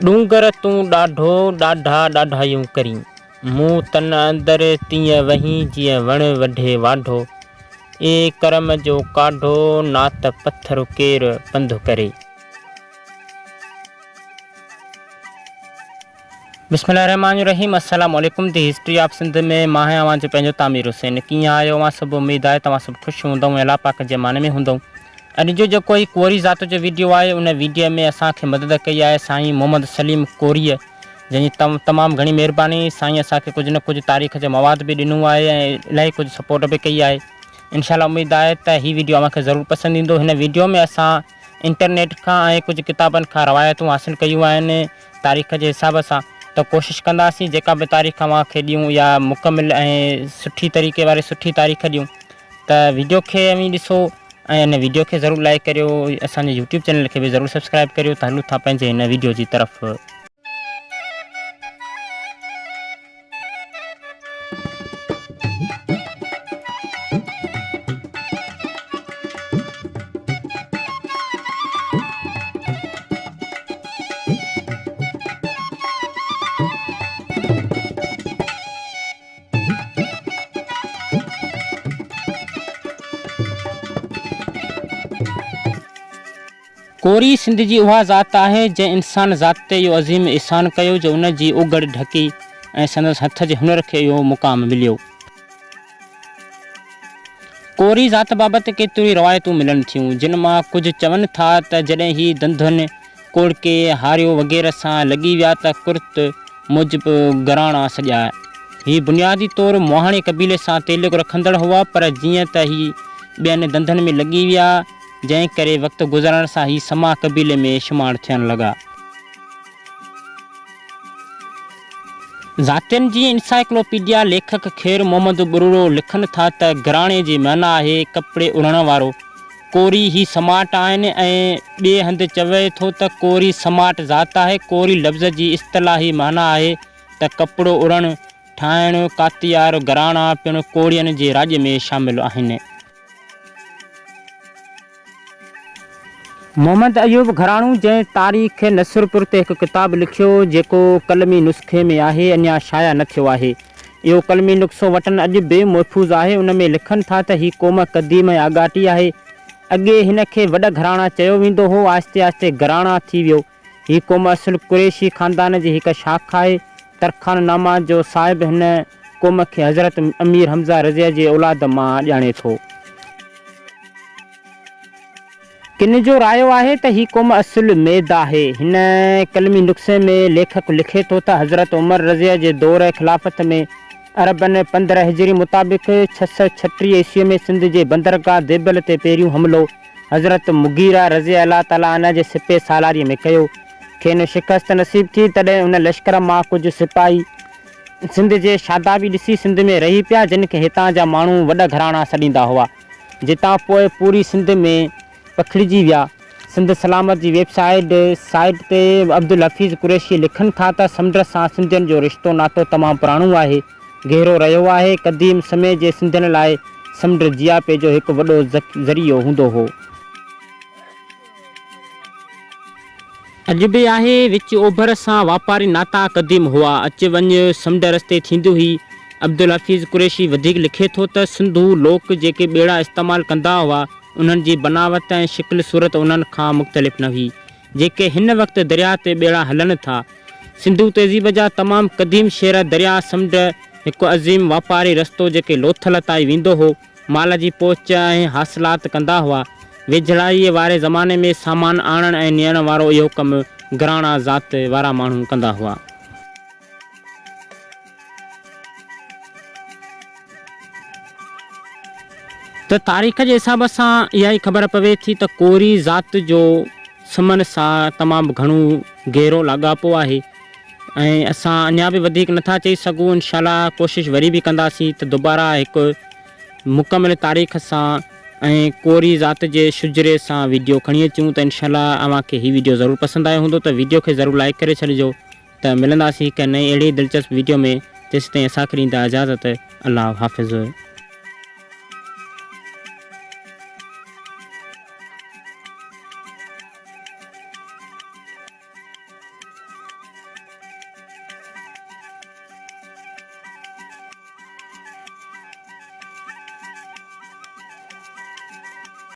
ڏونگر تون ڏاڍو، ڏاڍا ڏاڍايون ڪرين. مون تن اندر تيئن وهين، جيئن وڻ وڍي واڍو. اي ڪرم جو ڪاڍو، نات پٿر ڪير پنڌ ڪري. بسم الله الرحمٰن الرحيم السلام عليڪم the history of Sindh ۾ مان آهيان اوهان جو پنهنجو تعمير حسين ڪيئن آهيو اوهان سڀ اميد آهي توهان سڀ خوش هوندؤ ۽ الله پاڪ جي امان ۾ هوندؤ اڄ جو جيڪو هي ڪوري ذات جو ويڊيو آهي ان ويڊيو ۾ اسان کي مدد ڪئي آهي سائين محمد سليم ڪوريء جنهن جي تمام گهڻي مهرباني سائين اسان کي ڪجهه نه ڪجهه تاريخ جو مواد به ڏنو آهي ۽ الاهي ڪجهه سپورٽ به ڪئي آهي انشاء الله اميد آهي ته هي ويڊيو اوهان کي ضرور پسند ايندو هن ويڊيو ۾ اسان انٽرنيٽ کان ۽ ڪجهه ڪتابن کان روايتون حاصل ڪيون آهن تاريخ جي حساب سان ته ڪوشش ڪنداسين جيڪا به تاريخ اوهان کي ڏيون اها مڪمل ۽ سٺي طريقي واري سٺي تاريخ ڏيون ته ويڊيو کي اوهين ڏسو ۽ ان ويڊيو کي ضرور لائڪ ڪريو اسان جي يوٽيوب چينل کي به ضرور سبسڪرائب ڪريو ته هلون ٿا پنهنجي هن ويڊيو جي طرف. ڪوري سنڌ جي اها ذات آهي، جنهن انسان ذات تي اهو عظيم احسان ڪيو جو ان جي اوگهڙ ڍڪي ۽ سندس هٿ جي هنر کي اهو مقام مليو. ڪوري ذات بابت ڪيتريون ئي روايتون ملن ٿيون، جن مان ڪجهه چون ٿا ته جڏهن هي ڌنڌن، ڪوڙڪي، هاريو وغيره سان لڳي ويا ته ڪرت موجب گهراڻا سڏيا. هي بنيادي طور مهاڻي قبيلي سان تعلق رکندڙ هئا، پر جيئن ته هي ٻين ڌنڌن ۾ لڳي ويا، جنهن ڪري وقت گذرڻ سان هي سما قبيلي ۾ شمار ٿيڻ لڳا. ذاتين جي انسائيڪلوپيڊيا ليکڪ خير محمد ٻرڙو لکن ٿا ته گهراڻي جي معنيٰ آهي ڪپڙي اڻڻ وارو. ڪوري هي سماٽ آهن ۽ ٻئي هنڌ چوي ٿو ته ڪوري سماٽ ذات آهي. ڪوري لفظ جي اصطلاحي معنيٰ آهي ته ڪپڙو اڻڻ، ٺاهڻ، ڪاتيار گهراڻا پڻ ڪورين جي راڄ ۾ شامل آهن. محمد ايوب گهراڻو جنهن تاريخ نصرپور تي هڪ ڪتاب لکيو جيڪو قلمي نسخي ۾ آهي اڃا شايع نه ٿيو آهي. اهو قلمي نسخو وٽن اڄ به محفوظ آهي ان ۾ لکن ٿا ته هي قوم قديم ۽ آڳاٽي آهي. اڳي هن کي وڏ گهراڻا چيو ويندو هو آهستي آهستي گهراڻا ٿي ويو. هي قوم اصل قريشي خاندان جي هڪ شاخ آهي. ترخان نامه جو صاحب هن قوم کي حضرت امير حمزه رضه جي اولاد مان ڄاڻي ٿو. ڪن جو رايو آهي ته هي قوم اصل ميد آهي. هن قلمي نسخي ۾ ليکڪ لکي ٿو ته حضرت عمر رضه جي دور خلافت ۾ عربن 15 هجري مطابق 636 عيسوي ۾ سنڌ جي بندرگاهه ديبل تي پهريون حملو حضرت مغيره رضي الله تعالٰي عنه جي سپهه سالاريء ۾ ڪيو. کين شڪست نصيب ٿي، تڏهن ان لشڪر مان ڪجهه سپاهي سنڌ جي شادابي ڏسي سنڌ ۾ رهي پيا، جن کي هتان جا ماڻهو وڏ گهراڻا سڏيندا هئا، جتان پوء پوري سنڌ ۾ پکڙجي ويا. سنڌ سلامت جي ويب سائيٽ سائيٽ تي عبدالحفيظ قريشي لکن ٿا ته سمنڊ سان سنڌين جو رشتو ناتو تمام پراڻو آهي. گهرو رهيو آهي. قديم سمي جي سنڌين لاء سمنڊ جياپي جو هڪ وڏو ذريعو هوندو هو. اڄ به آهي. وچ اوڀر سان واپاري ناتا قديم هئا. اچ وڃ سمنڊ رستي ٿيندي هئي. عبدالحفيظ قريشي وڌيڪ لکي ٿو ته سنڌو لوڪ جيڪي ٻيڙا استعمال ڪندا هئا، انهن جي بناوت ۽ شڪل صورت انهن کان مختلف نه هئي، جيڪي هن وقت درياهه تي ٻيڙا هلن ٿا. سنڌو تهذيب جا تمام قديم شهر درياء سمنڊ هڪ عظيم واپاري رستو جيڪي لوٿل تائين ويندو هو، مال جي پهچ ۽ حاصلات ڪندا هئا. ويجهڙائيء واري زماني ۾ سامان آڻڻ ۽ نيڻ وارو اهو ڪم گهراڻا ذات وارا ماڻهو ڪندا هئا. ته تاريخ جي حساب سان اها ئي خبر پوي ٿي ته ڪوري ذات جو سمن سان تمام گهڻو گهرو لاڳاپو آهي ۽ اسان اڃا به وڌيڪ نٿا چئي سگهون انشاء الله ڪوشش وري به ڪنداسين ته دوباره هڪ مڪمل تاريخ سان ۽ ڪوري ذات جي شجري سان ويڊيو کڻي اچون ته انشاء الله اوهان کي هي ويڊيو ضرور پسند آيو هوندو ته ويڊيو کي ضرور لائڪ ڪري ڇڏجو ته ملنداسين هڪ نئين اهڙي ئي دلچسپ ويڊيو ۾ تيسيتائين اسان کي ڏيندا اجازت الله حافظ.